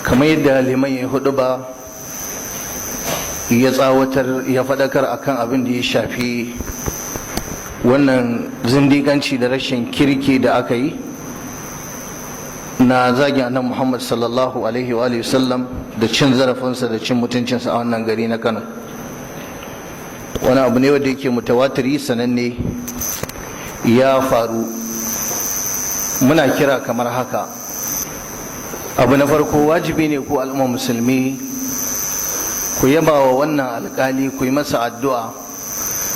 Kamar yadda liman ya hudu ba, ya tsawatar, ya faɗakar akan abin da ya shafi wannan zindiganci da rashin kirki da aka yi na zagin Annabi Muhammad sallallahu alaihi wa sallam da cin zarafinsa da cin mutuncinsa a wannan gari na Kano. Wani abu ne wanda yake mutawatiri, sananne, ya faru. Muna kira kamar haka. Abu na farko, wajibi ne ku al'umma musulmi ku yaba wa wannan alkali, ku yi masa addu'a,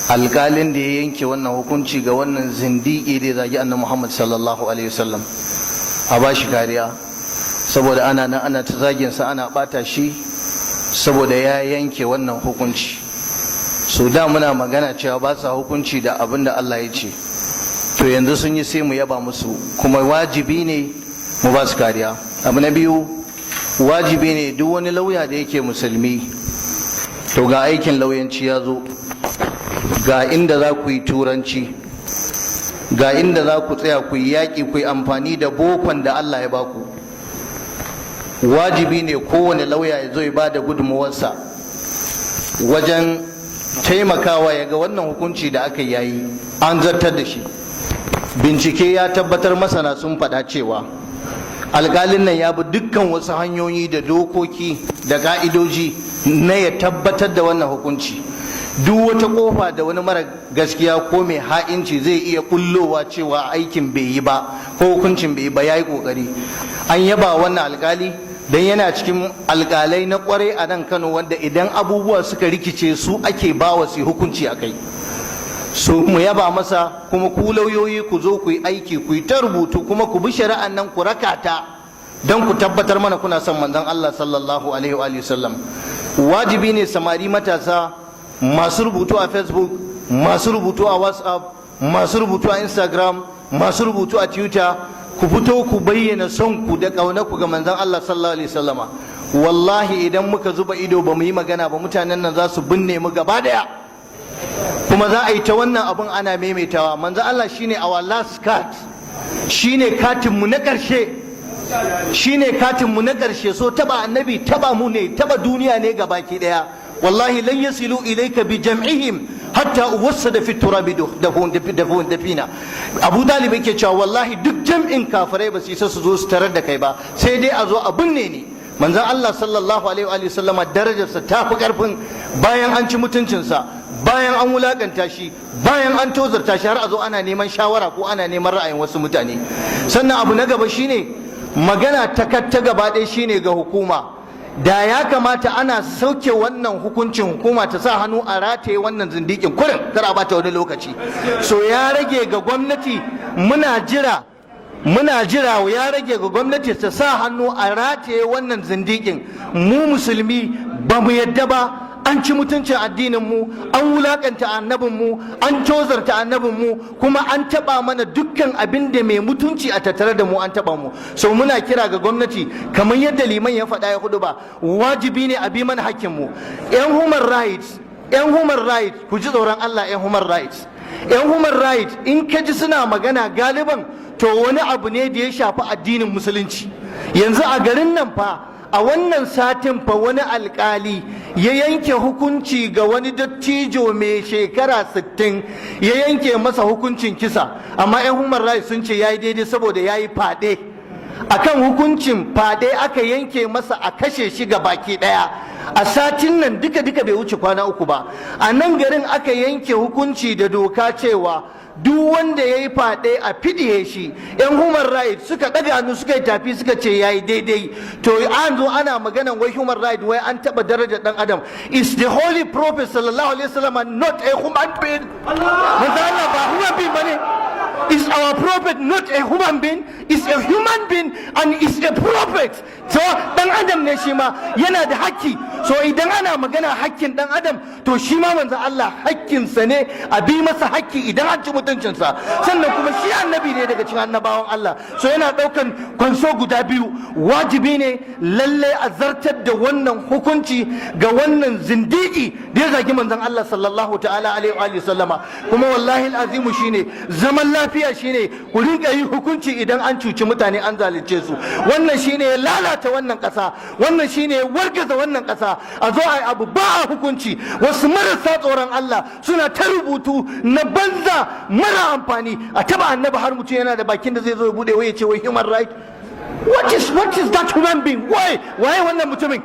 alkalin da ya yanke wannan hukunci ga wannan zindiki da ya zagi Annabi Muhammad sallallahu alaihi wasallam. A ba shi kariya, saboda ana nan ana ta zagin sa, ana bata shi saboda ya yanke wannan hukunci. So da muna magana cewa ba sa hukunci da abin da Allah ya ce, to yanzu sun yi, sai mu yaba musu, kuma wajibi ne mu ba su kariya. Abu na biyu, wajibi ne duk wani lauya da yake musulmi, to ga aikin lauyanci ya zo, ga inda za ku yi turanci, ga inda za ku tsaya ku yi yaƙi, ku yi amfani da bokon da Allah ya baku. Wajibi ne kowane lauya ya zo ya ba da gudunmawarsa wajen taimakawa ya ga wannan hukunci da aka yayi an zartar da shi. Bincike ya tabbatar, masana sun faɗa cewa alƙalin nan ya bi dukkan wasu hanyoyi da dokoki da ƙa'idoji na ya tabbatar da wannan hukunci. Duk wata kofa da wani mara gaskiya ko mai ha'inci zai iya kullowa cewa aikin bai yi ba ko hukuncin bai yi ba, ya yi kokari. An yaba wannan alkali don yana cikin alkalai na kwarai a nan Kano, wanda idan abubuwa suka rikice su ake bawa su hukunci a kai. So mu yaba masa, kuma ku lauyoyi ku zo ku yi aiki, ku yi ta rubutu, kuma ku bi shari'an nan, ku raka ta don ku tabbatar mana kuna son Manzon Allah sallallahu alaihi wa sallam. Wajibi ne samari matasa masu rubutu a Facebook, masu rubutu a WhatsApp, masu rubutu a Instagram, masu rubutu a Twitter, ku fito ku bayyana son ku da ƙaunar ku ga Manzon Allah sallallahu alaihi wasallama. Wallahi idan muka zuba ido ba mu yi magana ba, mutanen nan za su binne mu gaba daya, kuma za a yi ta wannan abun ana maimaitawa. Manzon Allah shine our last card, shine katin mu na ƙarshe, shine katin mu na ƙarshe. So taba Annabi taba mu ne, taba duniya ne gabaki daya. Wallahi lan yasilu ilayka bi jam'ihim hatta uwassada fi turabi dafun dafun dafina. Abu Talib yake cewa wallahi duk jam'in kafirai ba su isa su zo su tarar da kai ba, sai dai a zo a binne ni. Manzon Allah sallallahu alaihi wa sallama darajarsa ta fi karfin bayan an ci mutuncinsa, bayan an wulakanta shi, bayan an tozarta shi, har a zo ana neman shawara ko ana neman ra'ayin wasu mutane. Sannan abu na gaba shine magana ta ta gaba ɗaya shine ga hukuma. Da ya kamata ana sauke wannan hukuncin, hukuma ta sa hannu a rataye wannan zindikin kurin, kar a bata wani lokaci. So ya rage ga gwamnati, muna jira, muna jira. Ya rage ga gwamnati ta sa hannu a rataye wannan zindikin. Mu musulmi ba mu yadda ba. An ci mutuncin addinin mu, an wulakanta Annabin mu, an tozarta Annabin mu, kuma an taba mana dukkan abin da mai mutunci a tattare da mu, an taba mu. So muna kira ga gwamnati, kamar yadda liman ya faɗa ya hudu ba, wajibi ne a bi mana hakkin mu. Yan human rights, yan human rights, ku ji tsoron Allah. Yan human rights, yan human rights, in ka ji suna magana galiban to wani abu ne da ya shafi addinin Musulunci. Yanzu a garin nan fa, a wannan satin fa, wani alkali ya yanke hukunci ga wani dattijo mai shekara 60, ya yanke masa hukuncin kisa, amma 'yan human rights sun ce ya yi daidai saboda ya yi fyaɗe. Akan hukuncin fyaɗe aka yanke masa a kashe shi ga baki ɗaya. A satin nan duka duka bai wuce kwana 3 ba, a nan garin aka yanke hukunci da doka cewa duk wanda ya yi fyaɗe a fiɗiye shi. Yan human right suka ɗaga hannu, suka yi tafi, suka ce ya yi daidai. To an zo ana maganan wai human right, wai an taɓa darajar ɗan adam. Is the Holy Prophet sallallahu alaihi wasallam not a human being? Manzo Allah ba human being bane? Is our prophet not a human being? Is a human being and is a prophet. So dan adam ne shi ma, yana da hakki. So idan ana magana hakkin dan adam, to shi ma manzon Allah hakkinsa ne a bi masa hakki idan an ci mutuncinsa. Sannan kuma shi annabi ne daga cikin annabawan Allah. So yana daukan kwanso guda biyu. Wajibi ne lalle a zartar da wannan hukunci ga wannan zindiki da ya zagi manzon Allah sallallahu ta'ala alaihi wa sallama. Kuma wallahi azimu, shine zaman lafiya, shine ku rinka yi hukunci idan an cuci mutane, an zalunce su. Wannan shine ya lalata wannan kasa, wannan shine ya wargaza wannan kasa. A zo a yi abu, ba a hukunci. Wasu marasa tsoron Allah suna ta rubutu na banza mara amfani, a taba annabi, har mutum yana da bakin da zai zo ya bude wai ya ce wai human right. What is that human being? Why wannan mutumin,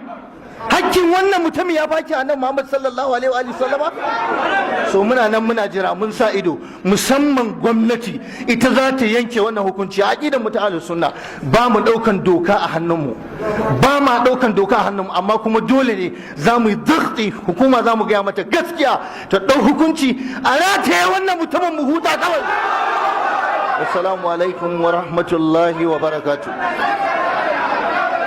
hakkin wannan mutumin ya baki annabi Muhammad sallallahu alaihi wa sallama? So muna nan muna jira, mun sa ido. Musamman gwamnati, ita za ta yanke wannan hukunci. A aqidar mu ta ahlus sunna, ba mu daukan doka a hannunmu, ba ma daukan doka a hannunmu, amma kuma dole ne za mu yi dukti hukuma, za mu gaya mata gaskiya, ta dau hukunci, a rataye wannan mutumin, mu huta kawai. Assalamu alaikum wa rahmatullahi wa barakatuh.